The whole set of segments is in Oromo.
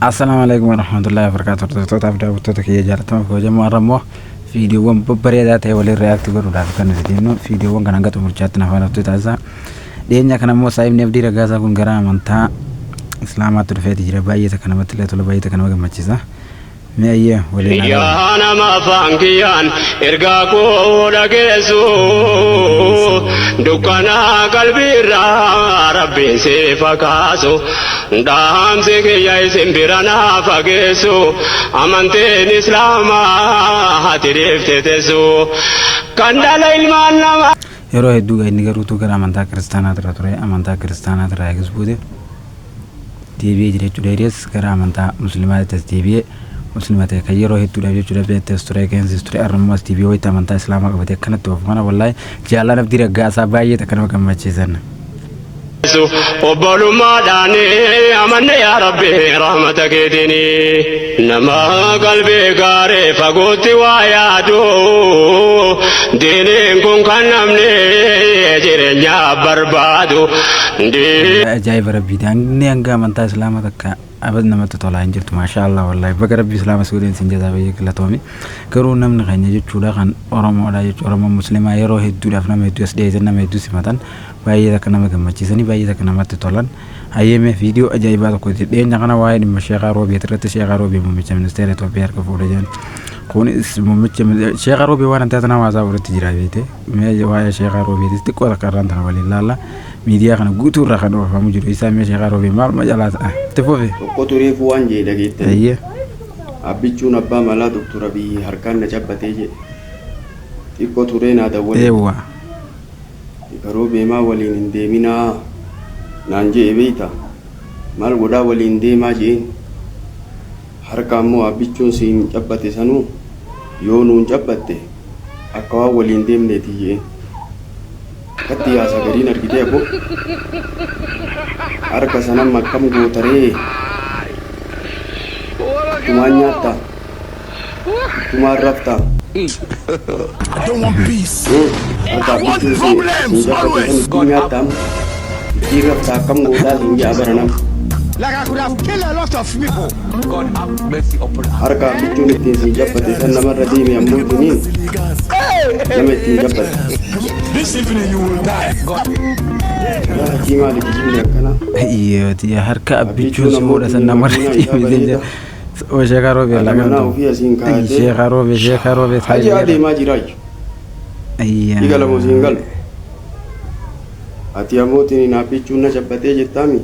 Assalaamu alaikum warahmatullahi wabarakatuh. Hordoftoota fi daawwattoota kiyya jaallatamaaf kabajamoo, har'a immoo viidiyoowwan babbareedaa ta'e waliin react godhuudhaaf kan nuti deemnu, viidiyoowwan kan hanga xumurichaatti na faana turte taasisa. Dhiyeenya kana immoo saahibni Abdii Raggaasaa kun gara amantaa Islaamaatti dhufeeti jira. Baay'ee takka namatti illee tola, baay'ee takka nama gammachiisa. Mee ayyee waliin haa ilaallu. Yaa nama afaan kiyyaan ergaa koo dhageessu, dukkana qalbii irraa Rabbiin siif haa kaasu. Dhaamsi kiyya isin bira naa fageessu, amantiin Islaamaa hati dhiifte teessu kan dhala ilmaan namaa. Yeroo hedduu inni garuutu gara amantaa kiristaanaa irra ture. Amantaa kiristaanaa irraa eegas buute deebi'ee jira jechuudha. Hiriyees gara amantaa musliimaatti as deebi'ee muslima ta'e, kan yeroo hedduudhaaf jechuudha beektes ture, qeensis ture. Har'ammoo as deebi'ee wayitti amantaa islaamaa qabatee akkanatti oofu kana, wallaahi jaallan Abdii Raggaasaa baay'ee takka nama gammachiisan. Obbolummaadhaan amanne, yaa Rabbi, rahmata keetiin. Nama qalbii gaarii fagootti waa yaadu, diiniin kun kan namni jireenyaaf barbaadu. Ajaa'iba rabbiiti. Inni hanga amantaa islaamaa takka abad namatti tolaa hin jirtu. Maashaa Allah, wallaahi baga rabbi islaama si godheen sin jedha, baay'ee galatoomi. Garuu namni keenya jechuudha kan Oromoodha jechuudha, Oromoo musliimaa yeroo hedduudhaaf nama hedduu as dhiyeessan, nama hedduu simatan, baay'ee takka nama gammachiisanii, baay'ee takka namatti tolan. Hayyeemee viidiyoo ajaa'ibaa tokko dhiyeenya kana waa'ee dhimma Sheekaa Roobeet irratti, Sheekaa Roobee muummicha ministeera Itoophiyaa harka fuudhee jiran. Kunis muummicha Sheekaa Roobee waan addaa tana hawaasaa irratti jira beekte. Mee waa'ee Sheekaa Roobeetis xiqqoo takka irraan tana waliin laalla. Miidiyaa kana guutuu irraa kan oofamu jiru isaa. Mee Sheekaa Roobee maaluma jalaa ta'a? Itti fufi. Tokkotu reefu waan jedhe dhageettanii. Ayyee. Abbichuun abbaa malaa Doktor Abiyyi harkaan na cabbatee jedhe. Xiqqoo turee naa dawwale. Eewwa. Garuu beemaa waliin hin deeminaa naan je'e beeyta. Maal godhaa waliin deemaa je'een. Harka ammoo abbichuun siin cabbate sanuu yoo nuun cabbatte akka waan waliin deemneeti je'een. Akkatti yaasa gariin argitee abbo. Harka sanam akkam gootaree? Ittumaan nyaattaa? Ittumaan raftaa? I don't want peace. Harka I want abbichuun siin problems siin cabbate san always. ittiin nyaattaa? Ittiin raftaa? Akkam gootaa siin je'a bara nama. Like I could have killed a lot of people. God have mercy upon us. Harka abbichuun ittiin siin cabbate san namarra deeme ammoo itiniin nama ittiin cabbate. This evening you will die. God. Yaa hajii, maali kijibni akkanaa? Ayyooti, harka abbichuun Abbichuun si ammoo fuudha san ittiin namarra makiinaa isaa deemee bareeda. jira. Sheekaa Roobee Haadha manaa lagamtu. ofii asiin kaa'atee Sheekaa Roobee, Sheekaa Roobee. Hajii adeemaa jiraayyu. Ni galamoo siin galu. Ati ammoo tiniin abbichuun na cabbatee jettaami.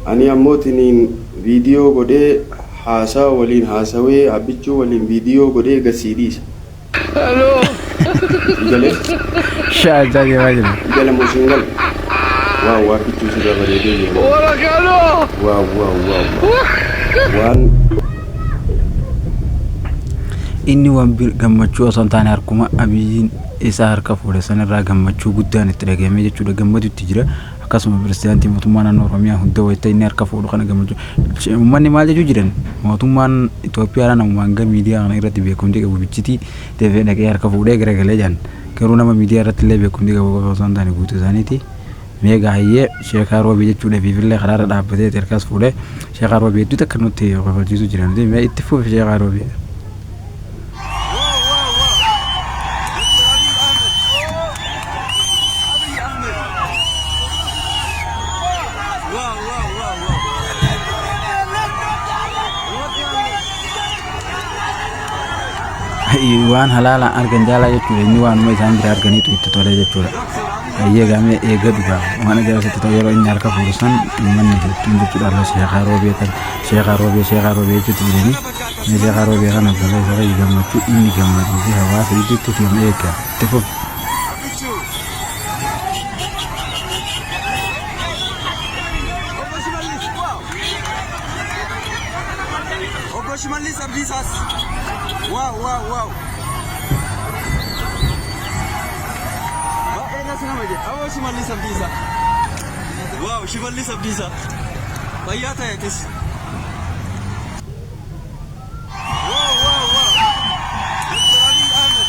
Ani ammoo tiniin viidiyoo godhee haasawa waliin haasawee abbichuu waliin viidiyoo godhee gasii dhiisa. Si galee? Shaachaa deemaa jira. Si galamoo siin galu. Waaw, abbichuu sirra bareedee jira. Waaw, waaw, waaw. Waan Inni waan gammachuu osoo hin taane harkuma Abiyyiin isaa harka fuudhe sanirraa gammachuu guddaan itti dhagahame jechuudha. Gammadutti jira. Akkasuma pirezidaantii mootummaa naannoo Oromiyaa hunda wayita inni harka fuudhu kana gammachuu. Uummanni maal jechuu jiran, mootummaan Itoophiyaa namuma hanga miidiyaa kana irratti beekumtii qabu bichitii dafee dhaqee harka fuudhee garagalee jiran. Garuu nama miidiyaa irratti illee beekumtii qabu qofa osoo hin taane guutuu isaaniiti. Meegaa hayyee Sheekaa Roobii jechuudha, fiifillee karaarra dhaabbatee harkas fuudhee Sheekaa Roobii hedduutu akka nutti kofalchiisu jira nuti. Mee itti fufi, Sheekaa Roobii. Wow, wow, wow. Dr. Abiy Ahmed. Abiy Ahmed. Wow, wow, wow, wow. Waan halaalaan argan jaalaa jechuudha. Inni waanuma isaan bira arganiitu itti tole jechuudha. Hayyee gaamee eega dhugaa waan ajaa'iba sitti ta'u, yeroo inni harka fuudhu san uummanni hedduun jechuudha alla Sheekaa Roobee kan Sheekaa Roobee, Sheekaa Roobee jechuutti jiranii. Mee Sheekaa Roobee kana balaa isa fayyii gammachuu inni gammaduu fi hawaasa gidduutti deemu eega. Itti fufi. Abichu. Obbo Shimallis. Wow. Obbo Shimallis Abdiisaas. Wow, wow, wow. Baay'ee nas nama jedha. Obbo Shimallis Abdiisaa. Wow, Shimallis Abdiisaa. Fayyaa ta'e atis. Wow, wow, wow. Dr. Abiy Ahmed.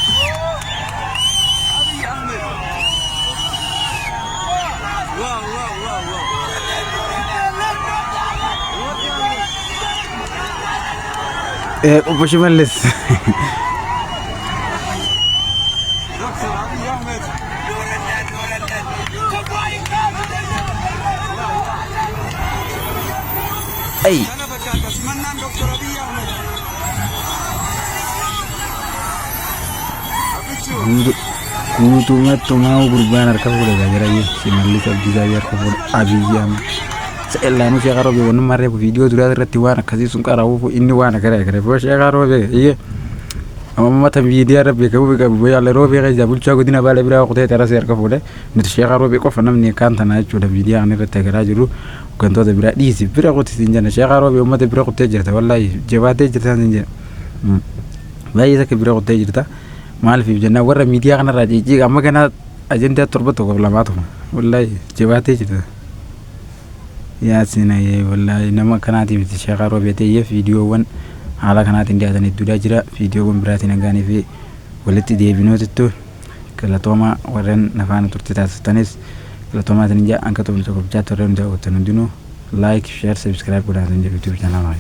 Abiy Ahmed. Wow, wow, wow, wow. Obbo Shimallis. Dr. Abiy Ahmed. Ay. Kana fakkaata simannaan Dr. Abiy Ahmed. Abbichuu. Guutumatti maa gurbaan harka fuudhe jira Shimallis Abdiisaa harka fuudhe Abiyyi Ahmed. Seellaanuu Sheekh Roobee wannummaa reefu viidiyoo duraa irratti waan akkasii sun qara'uuf inni waan agara agara boo Sheekh Roobee iyyee amma mata miidiyaa irra beekamu qabu yaala Roobee keessa bulchaa godina Baalee biraa kutee terasee harka fuudhe. Nuti Sheekh Roobee qofa namni kaan tanaa jechuudha. Miidiyaa kana irratti agaraa jiru hooggantoota biraa dhiisi bira kuti siin jenna. Sheekh Roobee uummata bira kutee jirta, wallaahi jabaatee jirta siin jenna, baay'ee takka bira kutee jirta. Maaliif jennaan warra miidiyaa kanarraa ciicciiqa amma kana ajandaa 7 1 2 wallaahi jabaatee jirta. Yaasin wallaahi nama akkanaatii miti Sheekh Roobee ta'eef. Viidiyoowwan haala kanaatiin dhiyaatan hedduudha jira. Viidiyoowwan biraatiin hangaanii fi walitti deebinuutittu galatoomaa. Warreen nafaana turte taasistanis galatoomaa isin jaa. Hanga 1 tokko bichaatti warreen daawwattan hundinuu like, share, subscribe godhaa isin jedhu YouTube channel.